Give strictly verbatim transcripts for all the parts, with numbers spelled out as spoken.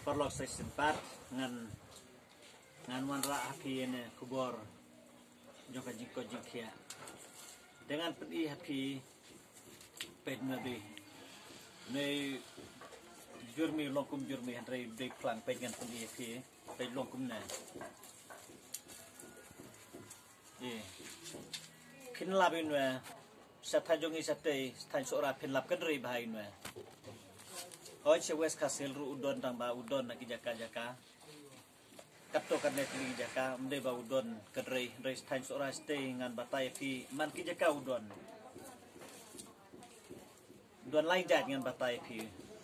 Paralok sa shisien pat ngan, ngan wanrah ha phi ïa kane ka khubor jong ka jingkoit jingkhiah. Te ngan pyni ha phi peit ma dei. Nei jur mi long kum jur mi hynrei dei phlang peit ngan pyni ha phi. Peit long kumne. Ï. Phin lap ïa une. Sa thaiñ jong ngi sa tei, sa thaiñ Sohra phin lap kynrei bha ïa une. Hoi sha West Khasi Hills ruh u don tang ba u don na ki jaka jaka. Katto katne tylli ki jaka, ym dei ba u don kynrei, hynrei sa thaiñ Sohra sa tei ngan batai ïa phi, man ki jaka u don. Don lai jait ngan batai ïa phi,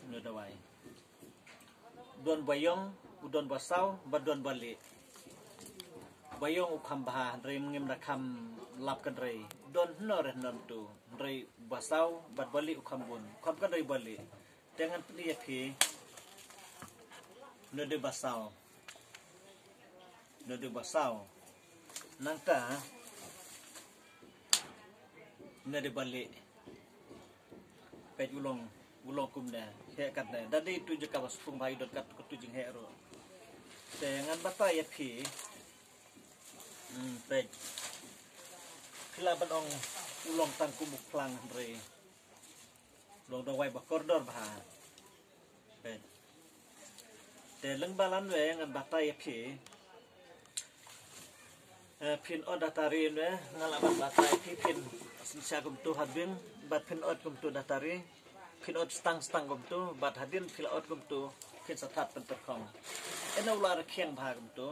une u dawai. Don ba ïong, u don ba saw, bad don ba lieh. Ba ïong u kham bha, hynrei ngim da kham lap kynrei. Don hynno re hynno tu, hynrei ba saw, bad ba lieh u kham bun. U kham kynrei ba lieh. Te ngan pyni ïa phi. Une u dei ba saw. Une u dei ba saw. Nangta. Une u dei ba lieh. Peit u long, u long kumne, heh katne. Da dei tu jaka ba sngewbha ïa don kat, kat tu jingheh ruh. Te ngan batai ïa phi. Hmm, peit. Phi lah ban ong u long tang kum u phlang hynrei u long dawai ba kordor bha. Peit. Te lyngba lane ngan batai ïa phi. Eh, phin ot da tari ne, nga lah ban batai phi phin synshar kumtu ha bynta, bad phin ot kumtu da tari, phin ot stang stang kumtu, bad hadien phi la ot kumtu, phin sa thad pynpyrkhong. Ena u la rkhiang bha kumtu,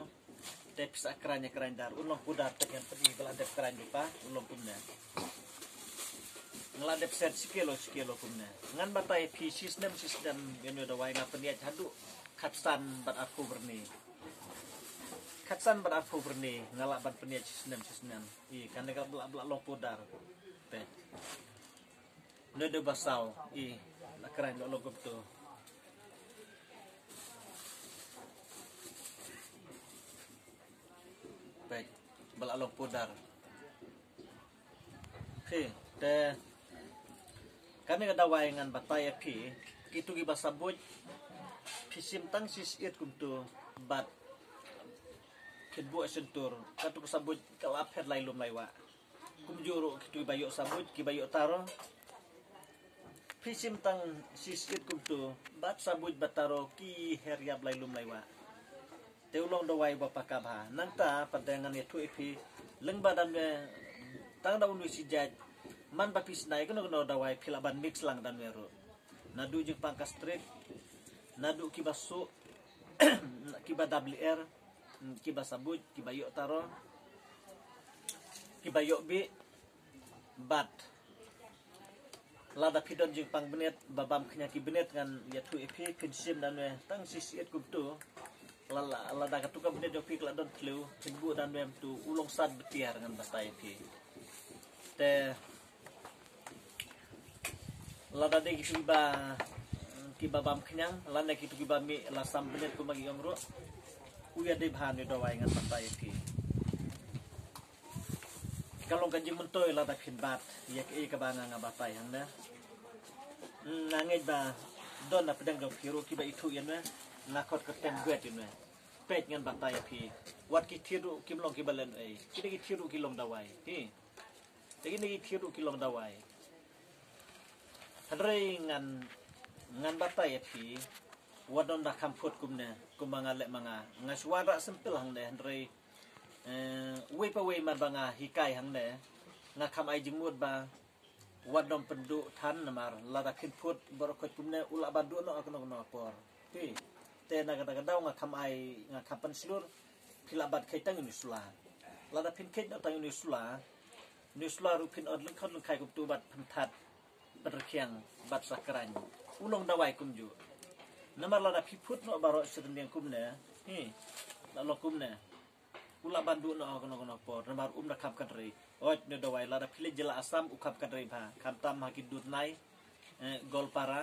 te phi sa khraiñ khraiñ dar, un long pudar te ngan pyni ba la dep khraiñ lypa, un long kumne. Nga la dep set shi kilo shi kilo kumne. Ngan batai phi shi snem shi snem ïa une u dawai nga pynïaid haduh khatsan bad arphew byrni. Khatsan bad arphew byrni nga lah ban pynïaid shi snem shi snem. Ï, kane ka bla bla long pudar. Te. Une u dei ba saw. Ï, la khraiñ long kumtu. Peit, ba la long pudar. Phi, te kane ka dawai ngan batai ïa phi, kitu kiba sa buit, phi shim tang shi syit kumtu, bad phin buh shyntur, katu ka sa buit ka la phet lai lum lai wah. Kumjuh ruh kitu kiba ïoh sa buit, kiba ïoh taro. Phi shim tang shi syit kumtu, bad sa buit bad taro ki her ïap lai lum lai wah. Te u long dawai ba paka bha. Nangta pat te ngan ïathuh ïa phi lyngba dang ne tang da une shi jait. Man ba phi shna ïa kano kano dawai phi lah ban mix lang dang ne ruh. Naduh jingpang ka strik, naduh kiba suh, kiba dap lyer, kiba sa buit, kiba ïoh taro, kiba ïoh bih, bad lada phi don jingpang bniat, ba bam khñiang ki bniat ngan ïathuh ïa phi, phin shim dang ne tang shi syit kumtu. La, la, lada katu ka bniat jong phi ka la don thliew, phin buh dang ne kumtu, u long sat btiar ngan batai ïa phi. Te lada dei kitu kiba, kiba bam khñiang, lane kitu kiba mih la sam bniat kumba ki ong ruh, u ïadei bha une u dawai ngan batai ïa phi. Ka long ka jingmyntoi lada phin bat ïa kaei kaba nga nga batai hangne. Hmm, nga ngeit ba don na pdeng jong phi ruh kiba ithuh ïa une, nga khot kyrteng Gwet ïa une. Peit ngan batai ïa phi. Wat ki thied ruh kim long kiba len ei. Ki dei ki thied ruh ki long dawai. Hi. Te kine ki thied ruh ki long dawai. Hynrei ngan, ngan batai ïa phi. Wat don da kham phut kumne, kumba nga leh ma nga. Nga shu wanrah simple hangne, hynrei, eh, uwei pa uwei man ba nga hikai hangne. Nga kham ai jingmut ba wat don pynduh than namar lada phin phut baroh khoit kumne u lah ban duh noh ha kano kano por. Phi. Te na kata ka daw nga kham ai, nga kham pynshlur. Phi lah ban kheit tang ïa une u sula. Lada phin kheit noh tang ïa une u sula, une u sula ruh phin ot lyngkhot lyngkhai kumtu bad pynthad, pynrkhiang bad sa khraiñ. U long dawai kumjuh. Namar lada phi phut noh baroh shi ryndiang kumne, hi, la long kumne. U lah ban duh noh ha kano kano por namar um da kham kynrei. Hooid, une u dawai lada phi leit jylla Assam u kham kynrei bha. Khamtam ha ki Dudnai, eh, Goalpara.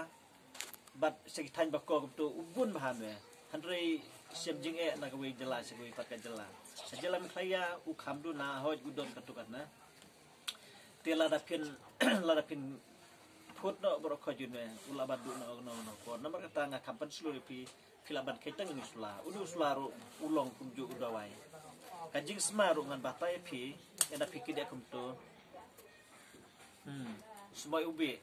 Bad sha ki thaiñ ba ko kumtu u bun bha une. Hynrei shem jingeh na kawei jylla sha kawei pat ka jylla. Ha jylla Meghalaya u kham duna, hooid u don katto katne. Te lada phin, lada phin phut noh baroh khoit une, u lah ban duh noh ha kano kano por. Namar kata nga kham pynshlur ïa phi, Phi lah ban kheit tang ïa une u sla. Une u sla ruh u long kumjuh u dawai. Ka jingsma ruh ngan batai ïa phi, ynda phi kit ïa kumto. Hmm. Sma u bih.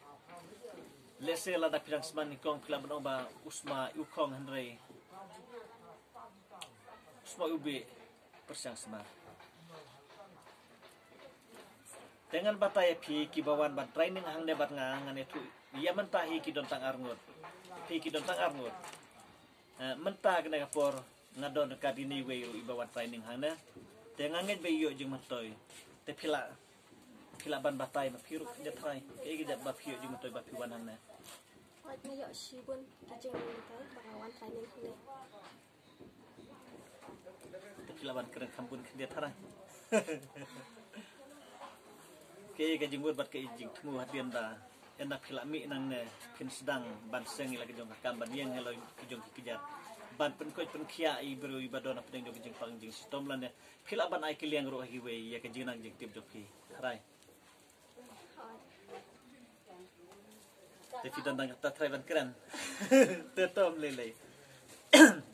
Lehse lada phi dang sma nyngkong phi lah ban ong ba u sma u khong, hynrei u sma u bih pyrshang sma. Te ngan batai ïa phi kiba wan ban training hangne bad nga, ngan ïathuh ïa mynta hi ki don tang ar ngut. Phi ki don tang ar ngut. Eh, mynta kane ka por nga don ka dini wei ruh iba wan training hangne. Te nga ngeit ba i ïoh jingmyntoi. Te phi lah, phi lah ban batai ma phi ruh khyndiat tharai. Kaei ka jait ba phi ïoh jingmyntoi ba phi wan hangne? Hooid, nga ïoh shibun ki jingmyntoi ba nga wan training hangne. Te phi lah ban kren kham bun khyndiat tharai. Kaei ka jingmut bad ka jingthmu hadien ba ynda phi lah mih nangne phin sdang ban seng ïa la ki jong ka kam, ban ïeng ïa la ki jong ki kjat, ban pynkhuid pynkhiah ïa i briew iba don hapdeng jong ka jingpang jingshitom lane phi lah ban ai kylliang ruh ha kiwei ïa ka jingnang jingtip jong phi. Tharai. Te phi don tang katta tharai ban kren. Te tom lei lei.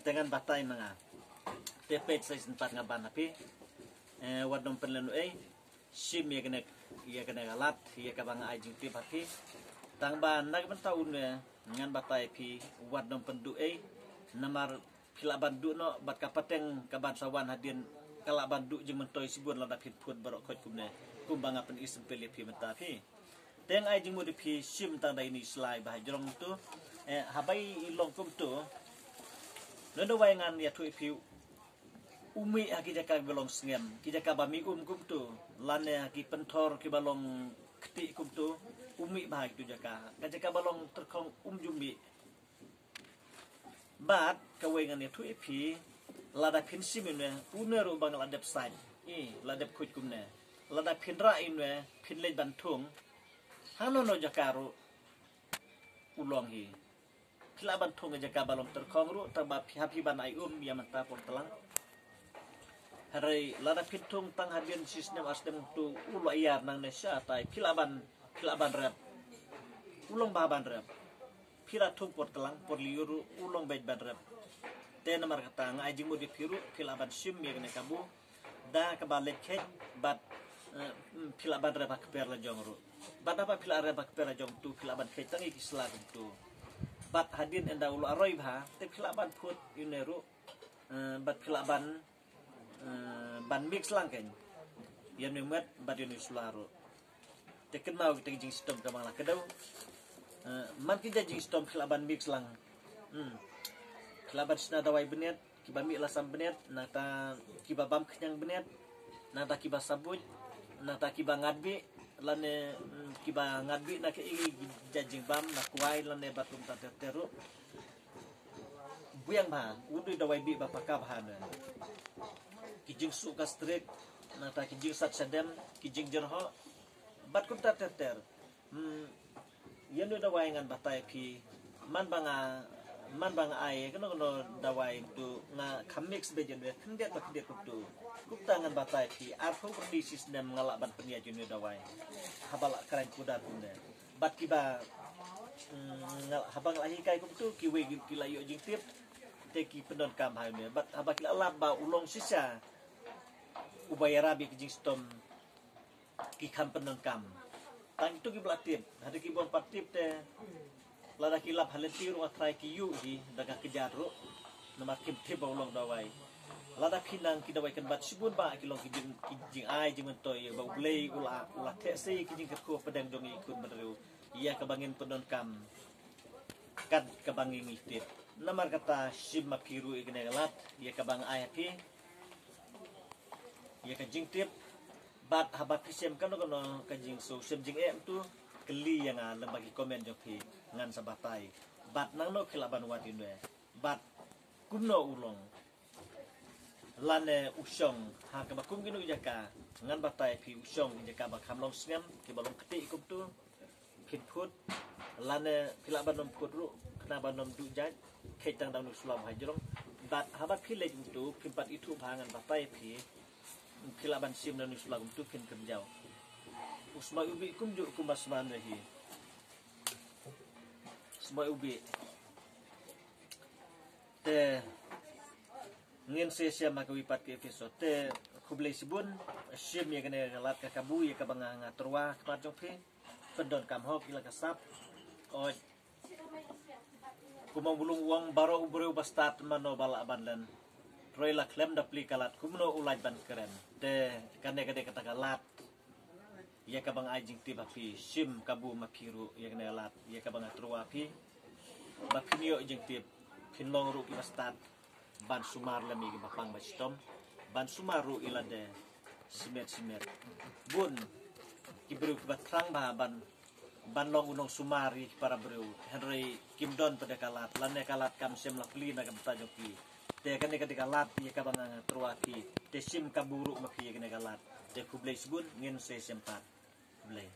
Te ngan batai ma nga. Te peit sa shisien pat nga ban ha phi. Eh, wat nym pynlen ei. Shim ïa kane, ïa kane ka lad, ïa kaba nga ai jingtip ha phi. Tang ba na ka bynta une ngan batai phi, wat nym pynduh ei. Namar phi lah ban duh noh, bad ka pateng kaban sa wan hadien ka lah ban duh jingmyntoi shibun lada phin phut baroh khoit kumne, kumba nga pyni symptom ïa phi mynta phi. Te nga ai jingmut ïa phi, shim tang da ine i sla iba ha jrong kumto. Eh, haba i long kumto, une u dawai ngan ïathuh ïa phi, u mih ha ki jaka ba long sngem, ki jaka ba mih um kumto, lane ha ki pynthor kiba long ktieh kumto, u mih bha ha kitu jaka. Ka jaka ba long tyrkhong um ju mih. Bad kawei ngan ïathuh ïa phi, lada phin shim ïa une, une ruh ba nga la dep sait, i la dep khuid kumne. Lada phin rah ïa une, phin leit ban thung, hangno hangno jaka ruh u long hi. Phi lah ban thung ïa jaka ba long tyrkhong ruh, tang ba phi, ha phi ban ai um ïa mynta por tlang. Hynrei lada phin thung tang hadien shisnem arsnem tu u la ïar nangne sha tai, phi lah ban, phi lah ban rep. U long bha ban rep. Phi la thung por tlang, por lyiur ruh u long beit ban rep. Te namar kata nga ai jingmut ïa phi ruh, phi lah ban shim ïa kane kabu da kaba leit khet bad, eh, mm, phi lah ban rep ha kper la jong ruh. Bad haba phi lah rep ha kper la jong tu phi lah ban khet tang ïa ki sla kumtu. Bad hadien ynda u la roi bha te phi lah ban phut ïa une ruh, eh, bad phi lah ban, eh, ban mix lang kein ïa une u met bad ïa une u sla ruh. Te kynmaw kita ki jingshitom kaba nga la kdew. Eh, man ki jait jingshitom phi lah ban mix lang. Hmm. Phi lah ban shna dawai bniat, kiba mih la sam bniat, nangta kiba bam khñiang bniat, nangta kiba sabuit, nangta kiba ngat bih, lane, mm, kiba ngat bih na kaei kaei jait jingbam, na kwai lane bad kumta ter ter ruh. Biang bha, u dei u dawai bih ba paka bha ne. Ki jingsuh gastric, nangta ki jingsat shadem, ki jingjyrhoh, bad kumta ter ter. Hmm, ïa une u dawai ngan batai phi, man ba nga, man ba nga ai kano kano dawai tu nga kham mix beit ïa une khyndiat ba khyndiat kumtu. Kumta ngan batai phi, arphew khatduh shisnem nga lah ban pynïaid ïa une u dawai. Haba la kren kudar kumne. Bad kiba, mm, nga, haba nga la hikai kumtu, kiwei ki, ki la ïoh jingtip, te ki pyndonkam ha une. Bad haba ki la lap ba u long shisha uba ïarap ïa ki jingshitom, ki kham pyndonkam. Tang kito kiba la tip, hynrei ki bym pat tip te lada ki lap ha lynti ruh nga tharai ki ïuh hi da ka kjat ruh. Namar kim tip ba u long dawai. Lada phi nang ki dawai kynbat shibun ba ki long ki jing, ki jingai jingmyntoi ba U Blei u la, u la theh sei ki jingkyrkhu pdeng jong i khun bynriew ïa kaba ngin pyndonkam kat kaba ngi ngi tip. Namar kata shim ma phi ruh ïa kane ka lad ïa kaba nga ai ha phi ïa ka jingtip. Bad haba phi shem kano kano ka jingsngew shem jingeh tu, kylli ïa nga lyngba ki comment jong phi, ngan sa batai. Bad nangno phi lah ban wad ïa une, bad kumno u long, lane u shong ha kaba kum kino ki jaka. Ngan batai phi u shong ki jaka ba kham long sngem, kiba long ktieh kumtu. Phin phut, lane phi lah ban nym phut ruh, khnang ban nym duh jait, kheit tang da une u sla ba ha jrong. Bad haba phi leit kumtu, phim pat ithuh bha, ngan batai phi, phi lah ban shim da une u sla kumtu, phin kynjaw. U sma u bih kumjuh kumba sma une hi. Sma u bih. Te ngin sa ïashem ha kawei pat ka episode. Te khublei shibun, shim ïa kane ka lad ka kabu ïa kaba nga nga tyrwa khmat jong phi. Pyndonkam hok ïa la ka sap. Oi. Kumba u Blei u ong, baroh u briew ba stad mano ba lah ban len. Hynrei la khlem da plie ka lad kumno u lah ban kren. Te kane ka dei kata ka lad ïa kaba nga ai jingtip ha phi, shim kabu ma phi ruh ïa kane ka lad ïa kaba nga tyrwa phi. Ba phin ïoh jingtip, phin long ruh kiba stad ban sumar lem ïa kiba pang ba shitom, ban sumar ruh ïa lade shimet shimet. Bun ki briew kiba thrang bha ban ban long u nongsumar ïa ki para briew, hynrei kim don pat de ka lad, lane ka lad kam shym la plie na ka bynta jong ki. Te kane ka dei ka lad ïa kaba nga nga tyrwa phi. Te shim kabu ruh ma phi ïa kane ka lad. Te khublei shibun, ngin sa ïashem pat. Khublei.